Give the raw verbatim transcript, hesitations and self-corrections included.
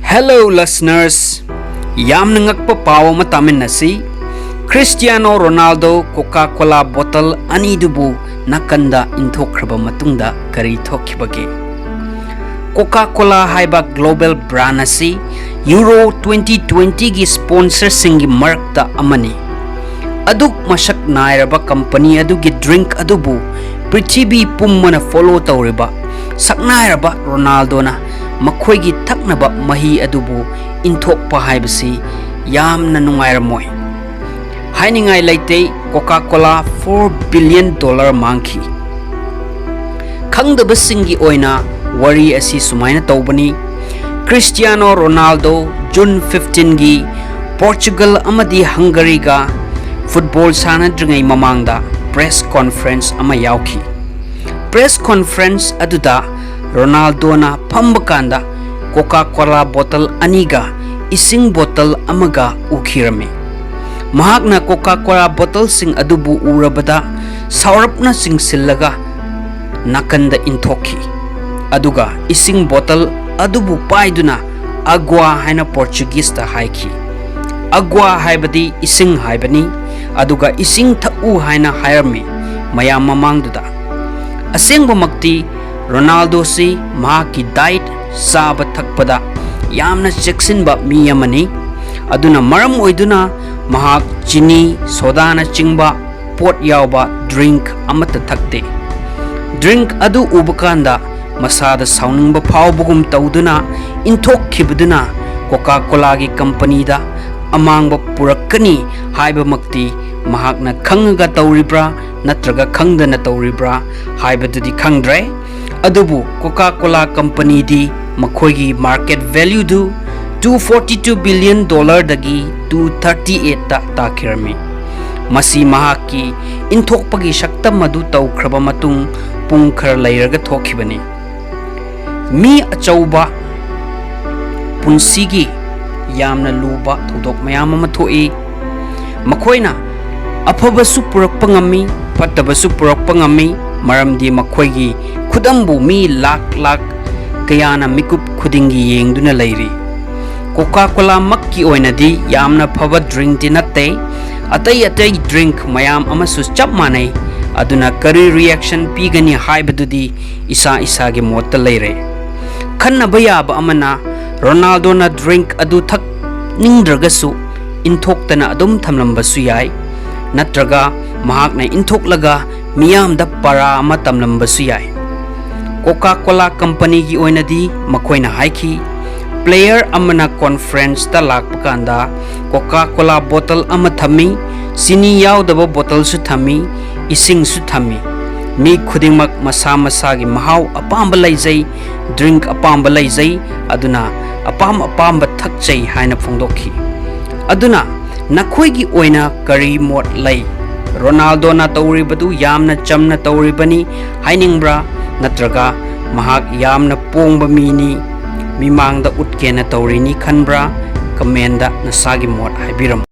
Hello listeners, ꯌꯥꯝꯅ ꯉꯛꯄ ꯄꯥꯎ ꯑꯃ ꯇꯥꯃꯤꯟꯅꯁꯤ꯫ ꯈ꯭ꯔꯤꯁꯇꯤꯌꯥꯅꯣ ꯔꯣꯅꯥꯜꯗꯣ ꯀꯣꯀꯥ ꯀꯣꯂꯥ ꯕꯣꯇꯜ ꯑꯅꯤꯗꯨꯕꯨ ꯅꯥꯀꯟꯗ ꯏꯟꯊꯣꯛꯈ꯭ꯔꯕ ꯃꯇꯨꯡꯗ ꯀꯔꯤ ꯊꯣꯛꯈꯤꯕꯒꯦ? ꯀꯣꯀꯥ ꯀꯣꯂꯥ ꯍꯥꯏꯕ ꯒ꯭ꯂꯣꯕꯦꯜ ꯕ꯭ꯔꯥꯟ ꯑꯁꯤ ꯌꯨꯔꯣ ꯇ꯭ꯋꯦꯟꯇꯤ ꯇ꯭ꯋꯦꯟꯇꯤꯒꯤ ꯁ꯭ꯄꯣꯟꯁꯔꯁꯤꯡꯒꯤ ꯃꯔꯛꯇ ꯑꯃꯅꯤ꯫ ꯑꯗꯨꯛ ꯃꯁꯛ ꯅꯥꯏꯔꯕ ꯀꯝꯄꯅꯤ ꯑꯗꯨꯒꯤ ꯗ꯭ꯔꯤꯡꯛ ꯑꯗꯨꯕꯨ ꯄ꯭ꯔꯤꯊꯤꯕꯤ ꯄꯨꯝꯕꯅ ꯐꯣꯂꯣ ꯇꯧꯔꯤꯕ ꯁꯛꯅꯥꯏꯔꯕ ꯔꯣꯅꯥꯜꯗꯣꯅ ꯃꯈꯣꯏꯒꯤ ꯊꯛꯅꯕ ꯃꯍꯤ ꯑꯗꯨꯕꯨ ꯏꯟꯊꯣꯛꯄ ꯍꯥꯏꯕꯁꯤ ꯌꯥꯝꯅ ꯅꯨꯡꯉꯥꯏꯔꯝꯃꯣꯏ꯫ ꯍꯥꯏꯅꯤꯡꯉꯥꯏ ꯂꯩꯇꯦ, ꯀꯣꯀꯥ ꯀꯣꯂꯥ ꯐꯣꯔ ꯕꯤꯂꯤꯌꯟ ꯗꯣꯂꯔ ꯃꯥꯡꯈꯤ꯫ ꯈꯪꯗꯕꯁꯤꯡꯒꯤ ꯑꯣꯏꯅ ꯋꯥꯔꯤ ꯑꯁꯤ ꯁꯨꯃꯥꯏꯅ ꯇꯧꯕꯅꯤ꯫ ꯈ꯭ꯔꯤꯁꯇꯤꯌꯥꯅꯣ ꯔꯣꯅꯥꯜꯗꯣ ꯖꯨꯟ ꯐꯤꯐꯇꯤꯟꯒꯤ ꯄꯣꯔꯆꯨꯒꯜ ꯑꯃꯗꯤ ꯍꯪꯒꯔꯤꯒ ꯐꯨꯠꯕꯣꯜ ꯁꯥꯟꯅꯗ꯭ꯔꯤꯉꯩ ꯃꯃꯥꯡꯗ ꯄ꯭ꯔꯦꯁ ꯀꯣꯟꯐꯔꯦꯟꯁ ꯑꯃ ꯌꯥꯎꯈꯤ꯫ ꯄ꯭ꯔꯦꯁ ꯀꯣꯟꯐꯔꯦꯟꯁ ꯑꯗꯨꯗ ꯔꯣꯅꯥꯜꯗꯣꯅ ꯐꯝꯕ ꯀꯥꯟꯗ ꯀꯣꯀꯥ ꯀꯣꯂꯥ ꯕꯣꯇꯜ ꯑꯅꯤꯒ ꯏꯁꯤꯡ ꯕꯣꯇꯜ ꯑꯃꯒ ꯎꯈꯤꯔꯝꯃꯤ꯫ ꯃꯍꯥꯛꯅ ꯀꯣꯀꯥ ꯀꯣꯂꯥ ꯕꯣꯇꯜꯁꯤꯡ ꯑꯗꯨꯕꯨ ꯎꯔꯕꯗ ꯁꯥꯎꯔꯞꯅ ꯆꯤꯡꯁꯤꯜꯂꯒ ꯅꯥꯀꯟꯗ ꯏꯟꯊꯣꯛꯈꯤ꯫ ꯑꯗꯨꯒ ꯏꯁꯤꯡ ꯕꯣꯇꯜ ꯑꯗꯨꯕꯨ ꯄꯥꯏꯗꯨꯅ ꯑꯒ꯭ꯋꯥ ꯍꯥꯏꯅ ꯄꯣꯔꯆꯨꯒꯤꯁꯇ ꯍꯥꯏꯈꯤ꯫ ꯑꯒ꯭ꯋꯥ ꯍꯥꯏꯕꯗꯤ ꯏꯁꯤꯡ ꯍꯥꯏꯕꯅꯤ, ꯑꯗꯨꯒ ꯏꯁꯤꯡ ꯊꯛꯎ ꯍꯥꯏꯅ ꯍꯥꯏꯔꯝꯃꯤ ꯃꯌꯥꯝ ꯃꯃꯥꯡꯗꯨꯗ꯫ ꯑꯁꯦꯡꯕꯃꯛꯇꯤ ꯔꯣꯅꯥꯜꯗꯣꯁꯤ ꯃꯍꯥꯛꯀꯤ ꯗꯥꯏꯠ, ꯆꯥꯕ ꯊꯛꯄꯗ ꯌꯥꯝꯅ ꯆꯦꯛꯁꯤꯟꯕ ꯃꯤ ꯑꯃꯅꯤ꯫ ꯑꯗꯨꯅ ꯃꯔꯝ ꯑꯣꯏꯗꯨꯅ ꯃꯍꯥꯛ ꯆꯤꯅꯤ, ꯁꯣꯗꯥꯅꯆꯤꯡꯕ ꯄꯣꯠ ꯌꯥꯎꯕ ꯗ꯭ꯔꯤꯡꯛ ꯑꯃꯠꯇ ꯊꯛꯇꯦ꯫ ꯗ꯭ꯔꯤꯡꯛ ꯑꯗꯨ ꯎꯕ ꯀꯥꯟꯗ ꯃꯁꯥꯗ ꯁꯥꯎꯅꯤꯡꯕ ꯐꯥꯎꯕꯒꯨꯝ ꯇꯧꯗꯨꯅ ꯏꯟꯊꯣꯛꯈꯤꯕꯗꯨꯅ ꯀꯣꯀꯥ ꯀꯣꯂꯥꯒꯤ ꯀꯝꯄꯅꯤꯗ ꯑꯃꯥꯡꯕ ꯄꯨꯔꯛꯀꯅꯤ ꯍꯥꯏꯕꯃꯛꯇꯤ ꯃꯍꯥꯛꯅ ꯈꯪꯉꯒ ꯇꯧꯔꯤꯕ꯭ꯔꯥ ꯅꯠꯇ꯭ꯔꯒ ꯈꯪꯗꯅ ꯇꯧꯔꯤꯕ꯭ꯔꯥ ꯍꯥꯏꯕꯗꯨꯗꯤ ꯈꯪꯗ꯭ꯔꯦ꯫ ꯑꯗꯨꯕꯨ ꯀꯣꯀꯥ ꯀꯣꯂꯥ ꯀꯝꯄꯅꯤꯗꯤ ꯃꯈꯣꯏꯒꯤ ꯃꯥꯔꯀꯦꯠ ꯚꯦꯂ꯭ꯌꯨꯗꯨ ꯇꯨ ꯐꯣꯔꯇꯤ ꯇꯨ ꯕꯤꯂꯤꯌꯟ ꯗꯣꯂꯔꯗꯒꯤ ꯇꯨ ꯊꯥꯔꯇꯤ ꯑꯩꯠꯇ ꯇꯥꯈꯤꯔꯝꯃꯤ꯫ ꯃꯁꯤ ꯃꯍꯥꯛꯀꯤ ꯏꯟꯊꯣꯛꯄꯒꯤ ꯁꯛꯇꯝ ꯑꯗꯨ ꯇꯧꯈ꯭ꯔꯕ ꯃꯇꯨꯡ ꯄꯨꯡ ꯈꯔ ꯂꯩꯔꯒ ꯊꯣꯛꯈꯤꯕꯅꯤ꯫ ꯃꯤ ꯑꯆꯧꯕ ꯄꯨꯟꯁꯤꯒꯤ ꯌꯥꯝꯅ ꯂꯨꯕ ꯊꯧꯗꯣꯛ ꯃꯌꯥꯝ ꯑꯃ ꯊꯣꯛꯏ꯫ ꯃꯈꯣꯏꯅ ꯑꯐꯕꯁꯨ ꯄꯨꯔꯛꯄ ꯉꯝꯃꯤ, ꯐꯠꯇꯕꯁꯨ ꯄꯨꯔꯛꯄ ꯉꯝꯃꯤ, ꯃꯔꯝꯗꯤ ꯃꯈꯣꯏꯒꯤ ꯈꯨꯗꯝꯕꯨ ꯃꯤ ꯂꯥꯛ ꯂꯥꯛ ꯀꯌꯥꯅ ꯃꯤꯀꯨꯞ ꯈꯨꯗꯤꯡꯒꯤ ꯌꯦꯡꯗꯨꯅ ꯂꯩꯔꯤ꯫ ꯀꯣꯀꯥ ꯀꯣꯂꯥꯃꯛꯀꯤ ꯑꯣꯏꯅꯗꯤ ꯌꯥꯝꯅ ꯐꯕ ꯗ꯭ꯔꯤꯡꯗꯤ ꯅꯠꯇꯦ꯫ ꯑꯇꯩ ꯑꯇꯩ ꯗ꯭ꯔꯤꯡ ꯃꯌꯥꯝ ꯑꯃꯁꯨ ꯆꯞ ꯃꯥꯟꯅꯩ꯫ ꯑꯗꯨꯅ ꯀꯔꯤ ꯔꯤꯌꯦꯛꯁꯟ ꯄꯤꯒꯅꯤ ꯍꯥꯏꯕꯗꯨꯗꯤ ꯏꯁꯥ ꯏꯁꯥꯒꯤ ꯃꯣꯠꯇ ꯂꯩꯔꯦ꯫ ꯈꯟꯅꯕ ꯌꯥꯕ ꯑꯃꯅ, ꯔꯣꯅꯥꯜꯗꯣꯅ ꯗ꯭ꯔꯤꯡ ꯑꯗꯨ ꯊꯛꯅꯤꯡꯗ꯭ꯔꯒꯁꯨ ꯏꯟꯊꯣꯛꯇꯅ ꯑꯗꯨꯝ ꯊꯝꯂꯝꯕꯁꯨ ꯌꯥꯏ, ꯅꯠꯇ꯭ꯔꯒ ꯃꯍꯥꯛꯅ ꯏꯟꯊꯣꯛꯂꯒ ꯃꯤꯌꯥꯝꯗ ꯄꯔꯥ ꯑꯃ ꯇꯝꯂꯝꯕꯁꯨ ꯌꯥꯏ꯫ ꯀꯣꯀꯥ ꯀꯣꯂꯥ ꯀꯝꯄꯅꯤꯒꯤ ꯑꯣꯏꯅꯗꯤ ꯃꯈꯣꯏꯅ ꯍꯥꯏꯈꯤ, ꯄ꯭ꯂꯦꯌꯔ ꯑꯃꯅ ꯀꯣꯟꯐ꯭ꯔꯦꯟꯁꯇ ꯂꯥꯛꯄ ꯀꯥꯟꯗ ꯀꯣꯀꯥ ꯀꯣꯂꯥ ꯕꯣꯇꯜ ꯑꯃ ꯊꯝꯃꯤ, ꯆꯤꯅꯤ ꯌꯥꯎꯗꯕ ꯕꯣꯇꯜꯁꯨ ꯊꯝꯃꯤ, ꯏꯁꯤꯡꯁꯨ ꯊꯝꯃꯤ꯫ ꯃꯤ ꯈꯨꯗꯤꯡꯃꯛ ꯃꯁꯥ ꯃꯁꯥꯒꯤ ꯃꯍꯥꯎ ꯑꯄꯥꯝꯕ ꯂꯩꯖꯩ, ꯗ꯭ꯔꯤꯡ ꯑꯄꯥꯝꯕ ꯂꯩꯖꯩ, ꯑꯗꯨꯅ ꯑꯄꯥꯝ ꯑꯄꯥꯝꯕ ꯊꯛꯆꯩ ꯍꯥꯏꯅ ꯐꯣꯡꯗꯣꯛꯈꯤ꯫ ꯑꯗꯨꯅ ꯅꯈꯣꯏꯒꯤ ꯑꯣꯏꯅ ꯀꯔꯤ ꯃꯣꯠ ꯂꯩ? ꯔꯣꯅꯥꯜꯗꯣꯅ ꯇꯧꯔꯤꯕꯗꯨ ꯌꯥꯝꯅ ꯆꯝꯅ ꯇꯧꯔꯤꯕꯅꯤ ꯍꯥꯏꯅꯤꯡꯕ꯭ꯔꯥ, ꯅꯠꯇ꯭ꯔꯒ ꯃꯍꯥꯛ ꯌꯥꯝꯅ ꯄꯣꯡꯕ ꯃꯤꯅꯤ, ꯃꯤꯃꯥꯡꯗ ꯎꯠꯀꯦꯅ ꯇꯧꯔꯤꯅꯤ ꯈꯟꯕ꯭ꯔꯥ? ꯀꯃꯦꯟꯗ ꯅꯁꯥꯒꯤ ꯃꯣꯠ ꯍꯥꯏꯕꯤꯔꯝꯃꯨ꯫